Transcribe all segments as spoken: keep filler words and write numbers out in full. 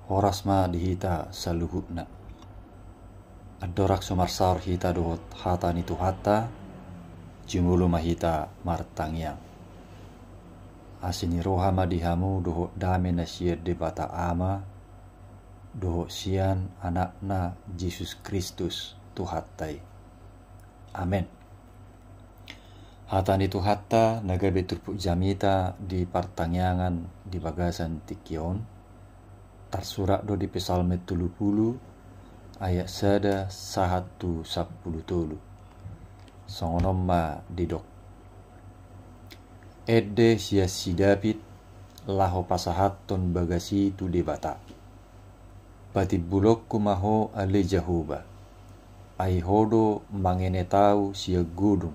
Horas ma di hita saluhutna. Andorang so marsaor hita dohot hata ni Tuhanta, jumolo ma hita martangiang. Asi ni roha ma di hamu dohot dame na sian Debata Ama, dohot sian Anakna Jesus Kristus Tuhanta i. Amen. Hata ni Tuhanta na gabe turpuk jamita di partangiangan di bagasan tingki on, tarsurat do di Psalmen tolu pulu, ayat sada sahat tu sampulu tolu. Songon on ma didok. Ende sian si David, laho pasahathon bagas i tu Debata. Patimbulonku ma Ho ale Jahowa, ai Ho do mangenet ahu sian godung.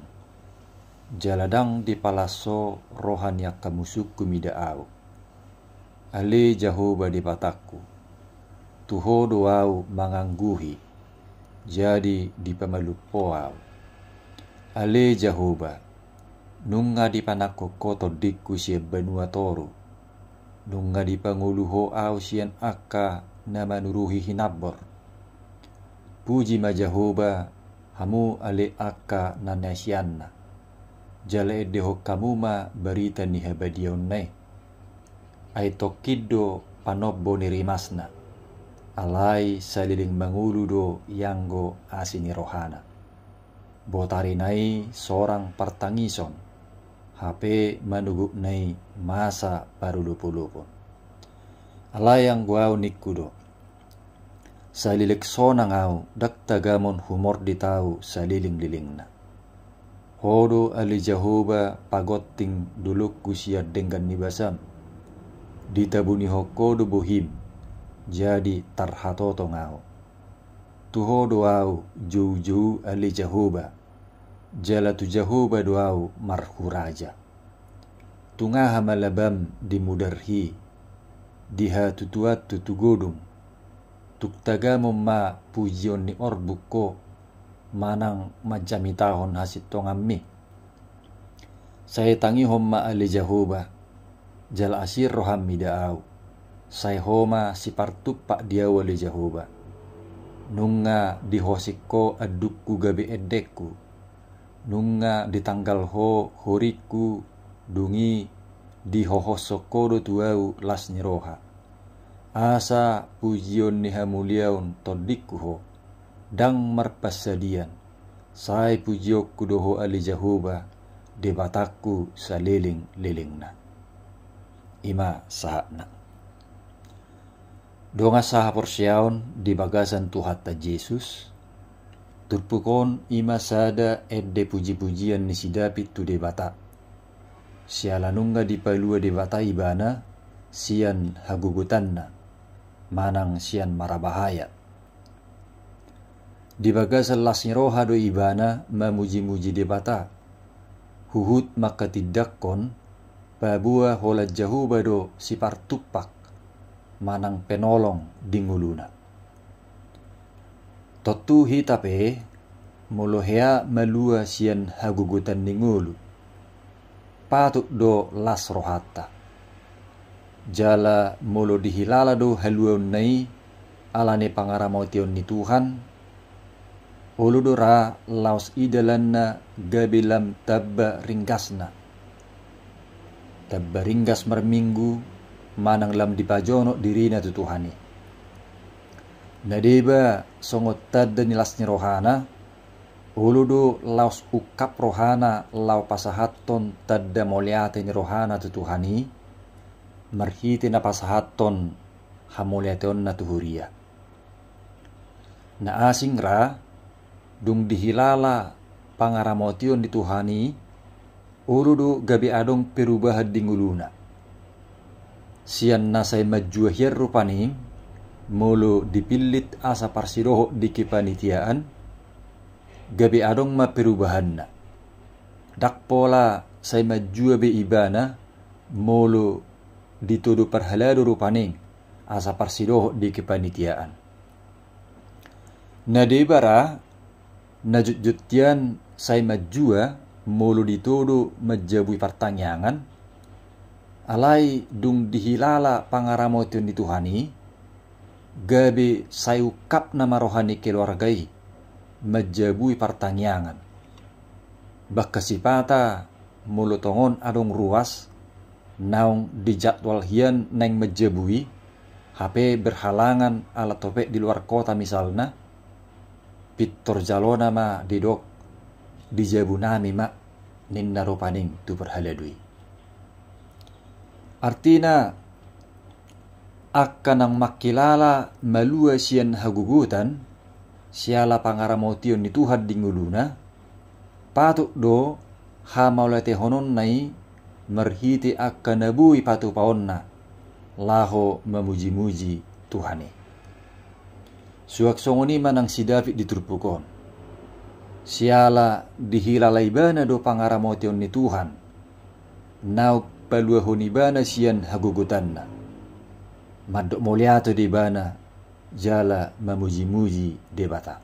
Jala ndang dipalas Ho roha ni angka musungku mida ahu. Ale Jahowa Debatangku, tu Ho do ahu mangangguhi, jadi dipamalum Ho ahu. Ale Jahowa, nunga dipanangkok Ho tondingku sian banua toru, nunga dipangolu Ho ahu sian angka na manuruhi hinambor. Puji ma Jahowa, hamu ale angka na niasianna, jala endehon hamu ma barita ni habadiaonna i. Ai tongkin do panombo ni rimasna, alai saleleng mangolu do ianggo asi ni rohana. Botarina i sorang partangison, hape manogotna i masa parolopolopon. Alai anggo ahu ningku do, saleleng sonang ahu ndang tagamon humordit ahu salelenglelengna. Ho do ale Jahowa pagonting dolokku sian denggan ni basam. Ditabunihon Ho do bohim, jadi tarhatotong ahu. Tu Ho do ahu joujou ale Jahowa, jala tu Jahowa do ahu marhuraja. Tung aha ma labam di mudarhi, di hatutuanhu tu godung. Tung tagamon ma pujion ni orbuk Ho, manang manjamitahon hasintonganmi. Sai tangihon ma ale Jahowa, jala asi roham mida ahu. Sai Ho ma sipartumpak di ahu ale Jahowa. Nunga dihosing Ho andungku gabe endengku. Nunga ditanggal Ho horingku, dung i dihohoshon Ho do tu ahu las ni roha. Asa pujion ni hamuliaon tondingku Ho, ndang marpansadian. Sai pujionku do Ho ale Jahowa, Debatangku salelenglelengna. I ma sahatna. Dongan sahaporseaon di bagasan Tuhanta Jesus, turpuk on i ma sada ende pujipujian ni si David tu Debata. Siala nunga dipalua Debata ibana sian hagogotanna, manang sian marabahaya. Di bagasan las ni roha do ibana mamujimuji Debata. Huhut mangkatindangkon, paboa holan Jahowa do sipartumpak, manang penolong di ngoluna. Tontu hita pe, molo hea malua sian hagogotan ni ngolu, patut do las rohanta. Jala molo dihilala do haluaonna i ala ni pangaramotion ni Tuhan, olo do ra laos i dalanna gabe lam tamba ringgasna. Tamba ringgas marminggu manang lam dipajonok dirina tu Tuhan i. Na deba songon tanda ni las ni rohana, olo do laos ungkap rohana laho pasahathon tanda mauliate ni rohana tu Tuhan i, marhite na pasahathon hamauliateonna tu huria. Na asing ra, dung dihilala pangaramotion ni Tuhan i, olo do gabe adong perubahan di ngoluna. Sian na sai manjua hian rupani, molo dipillit asa parsidohot di kepanitiaan, gabe adong ma perubahanna. Ndang pola sai manjua be ibana, molo ditodo parhalado rupani asa parsidohot di kepanitiaan. Na deba ra, na jotjot hian sai manjua molo ditodo manjabui partangiangan, alai dung dihilala pangaramotion ni Tuhan i, gabe sai ungkapna ma roha ni keluarga i manjabui partangiangan. Bahkan sipata molo tongon adong ruas naung dijadwal hian naeng manjabui, hape berhalangan ala topet di luar kota misalna, pintor jalona ma didok, dijabunami ma, ninna rupani tu parhalado i. Artina, angka naung mangkilala malua sian hagogotan siala pangaramotion ni Tuhan di ngoluna, patut do hamauliatehononna i marhite angka na boi patupaonna laho mamujimuji Tuhan i. Suang songon i ma nang si David di turpuk on. Siala dihilala ibana do pangaramotion ni Tuhan naung paluahon ibana sian hagogotanna. Mandok mauliate do ibana jala mamujimuji Debata.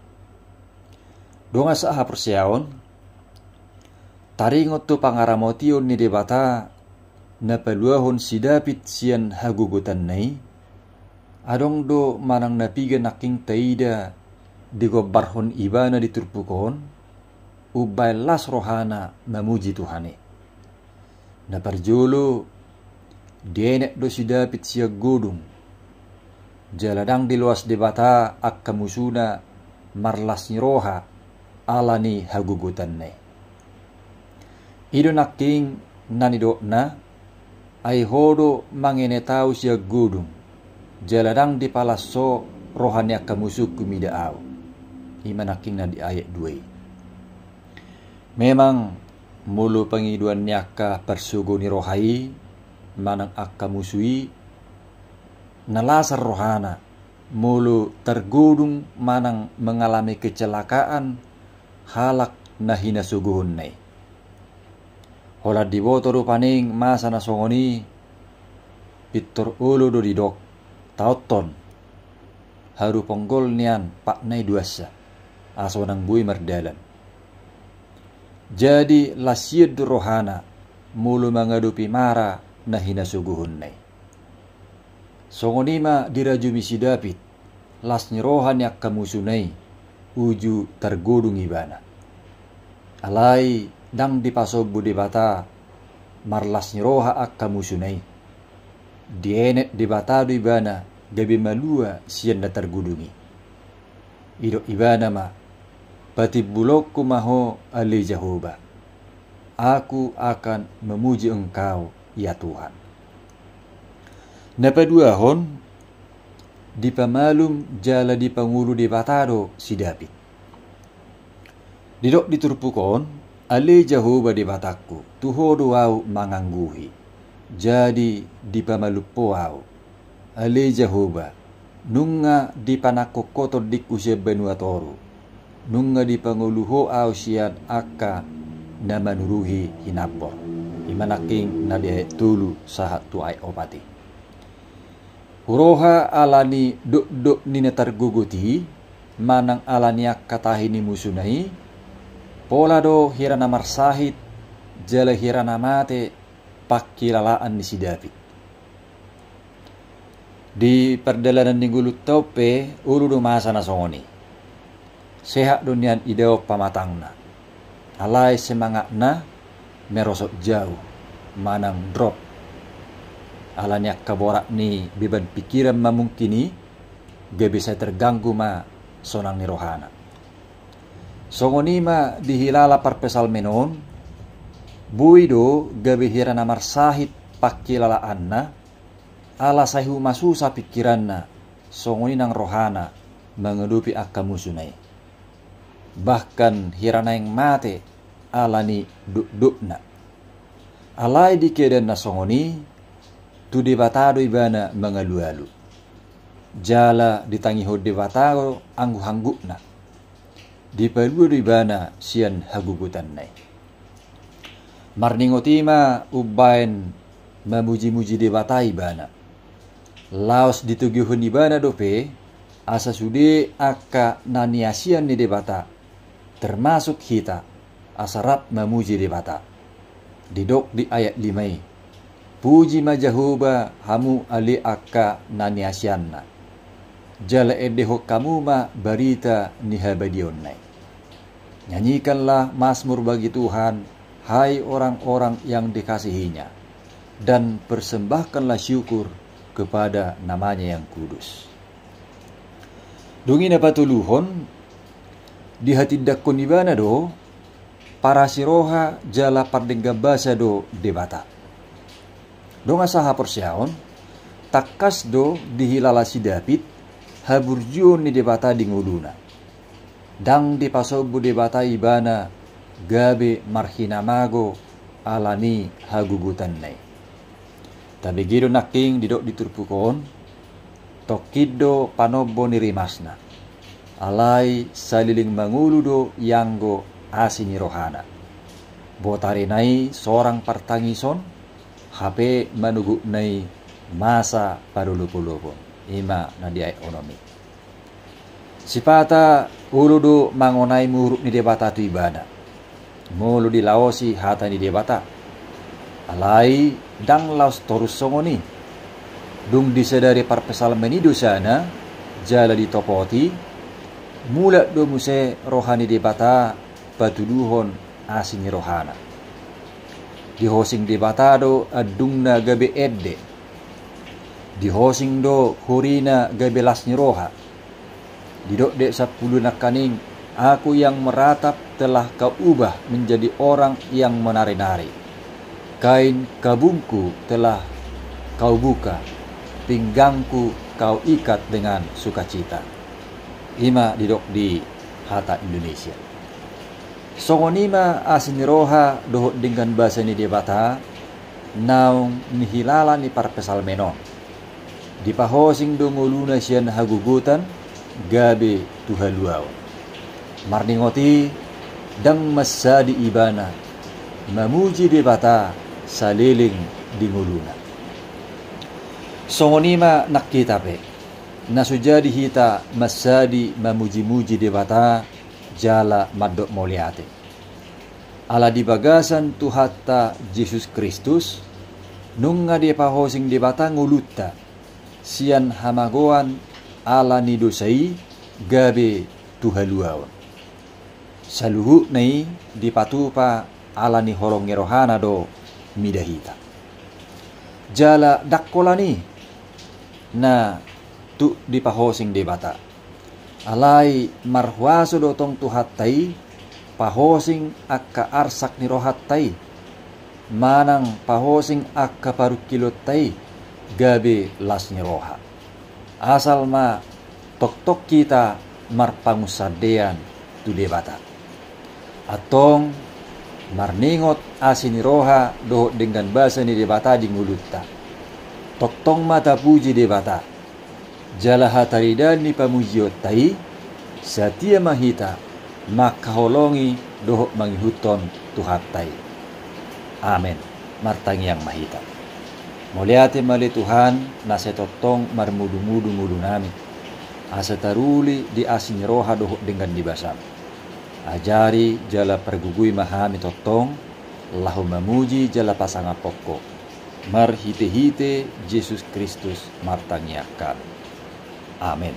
Dongan sahaporseaon, taringot tu pangaramotion ni Debata na paluahon si David sian hagogotanna i, adong do manang na piga nangkin taida digombarhon ibana di turpuk on, umbaen las rohana mamuji Tuhan i. Na parjolo, dienet do si David sian godung. Jala ndang diloas Debata angka musuna marlas ni roha ala ni hagogotanna i. I do nangkin na nidokna, ai ho do mangenet ahu sian godung, jala ndang dipalas ho roha ni angka musungku mida ahu. I ma nangkin na di ayat dua i. Memang molo pangidoan ni angka parsogo ni roha i manang angka musu i, na lasar rohana molo targodung manang mengalami kecelakaan halak na hinasogohonna i. Holan diboto rupani masa na songon i, pintor olo do didok, taonton, haru ponggol nian patna i duansa, asa unang boi mardalan. Jadi las hian do rohana molo mangadopi mara na hinasogohonna i. Songon i ma dirajumi si David, las ni roha ni angka musuna i, uju targodung ibana. Alai ndang dipasombu Debata marlas ni roha angka musuna i. Dienet Debata do ibana gabe malua sian na targodung i. Didok ibana ma, patimbulonku ma ho ale Jahowa. Aku akan memuji Engkau, ya Tuhan. Na paduahon, dipamalum jala dipangolu Debata do si David. Didok di turpuk on, ale Jahowa Debatangku, tu ho do ahu mangangguhi. Jadi dipamalum ho ahu. Ale Jahowa, nunga dipanangkok ho tondingku sian banua toru. Nunga dipangolu ho ahu sian angka na manuruhi hinambor. I ma nangkin na di ayat tolu sahat tu ayat opat i. Huroha ala ni dokdok ni na targogot i, manang ala ni angka tahi ni musuna i, pola do hira na marsahit, jala hira na mate, pangkilalaan ni si David. Di pardalanan ni ngolunta on pe, olo do masa na songon i. Sehat do nian idaon pamatangna. Alai semangatna merosot jauh, manang drop. Ala ni angka borat ni beban pikiran ma mungkin i, gabe sai terganggu ma sonang ni rohana. Songon i ma dihilala parpsalmen on, boi do gabe hira na marsahit pangkilalaanna, ala sai humasusa pikiranna, songon i nang rohana mangadopi angka musuna i. Bahkan hira naeng mate ala ni dokdokna. Alai di keadaan na songon i, tu Debata do ibana mangalualu. Jala ditangihon Debata do angguhanggukna. Dipalua do ibana sian hagogotanna i. Marningot i ma umbaen mamujimuji Debata ibana. Laos ditogihon ibana dope, asa sude angka na niasian ni Debata, termasuk hita, asa rap mamuji Debata. Didok di ayat lima i, puji ma Jahowa hamu ale angka na niasianna. jala endehon hamu ma barita ni habadiaonna i. Nyanyikanlah mazmur bagi Tuhan, hai orang-orang yang dikasihi-Nya, dan persembahkanlah syukur kepada nama-Nya yang kudus. Dung i na patoluhon, dihatindanghon ibana do parasi roha jala pardenggan basa do Debata. Dongan sahaporseaon, tangkas do dihilala si David haburjuon ni Debata di ngoluna. Ndang dipasombu Debata ibana gabe marhinamago ala ni hagugutanna i. Tabege do nangkin didok di turpuk on, tongkin do panombo ni rimasna. Alai saleleng mangolu do ianggo asi ni rohana. Botarina i sorang partangison, hape manogotna i masa padolopolopon. I ma na di ayat onom i. Sipata olo do mangonai muruk ni Debata tu ibana, molo dilaosi hata ni Debata. Alai ndang laos torus songon i. Dung disadari parpsalmen i dosana jala ditopoti, mulak do muse roha ni Debata patuduhon asi ni rohana. Dihosing Debata do andungna gabe ende. Dihosing do horina gabe las ni roha. Didok di ayat sampulu nangkaning, "Aku yang meratap telah Kau ubah menjadi orang yang menari-nari. Kain kabungku telah Kau buka, pinggangku Kau ikat dengan sukacita." I ma didok di hata Indonesia. Songon i ma asi ni roha dohot denggan basa ni Debata naung nihilala ni parpsalmen on. Dipahosing do ngoluna sian hagogotan gabe tu haluaon. Marningot i, ndang mansadi ibana mamuji Debata saleleng di ngoluna. Songon i ma nang hita pe, na so jadi hita mansadi mamuji-muji Debata jala mandok mauliate. Ala di bagasan Tuhanta Jesus Kristus, nunga dipahosing Debata ngolunta sian hamagoan ala ni dosa i gabe tu haluaon. Saluhutna i dipatupa ala ni holong ni rohana do mida hita. Jala ndang holan i na tuk dipahosing Debata. Alai marhuaso do tong Tuhanta i pahosing angka arsak ni rohanta i, manang pahosing angka parungkilonta i gabe las ni roha. Asal ma tongtong hita marpangunsandean tu Debata. Antong, marningot asi ni roha dohot denggan basa ni Debata di ngolunta. Tongtong ma tapuji Debata. Jala hataridaan ni pamujionta i, satia ma hita mangkaholongi dohot mangihuthon Tuhanta i. Amen. Martangiang ma hita. Mauliate ma ale Tuhan, na sai tongtong marmudumudu ngolunami, asa taruli di asi ni roha dohot denggan ni basam. Ajari jala pargogoi ma hami tongtong, laho mamuji jala pasangaphon Ho. Marhitehite Jesus Kristus martangiang hami. Amen.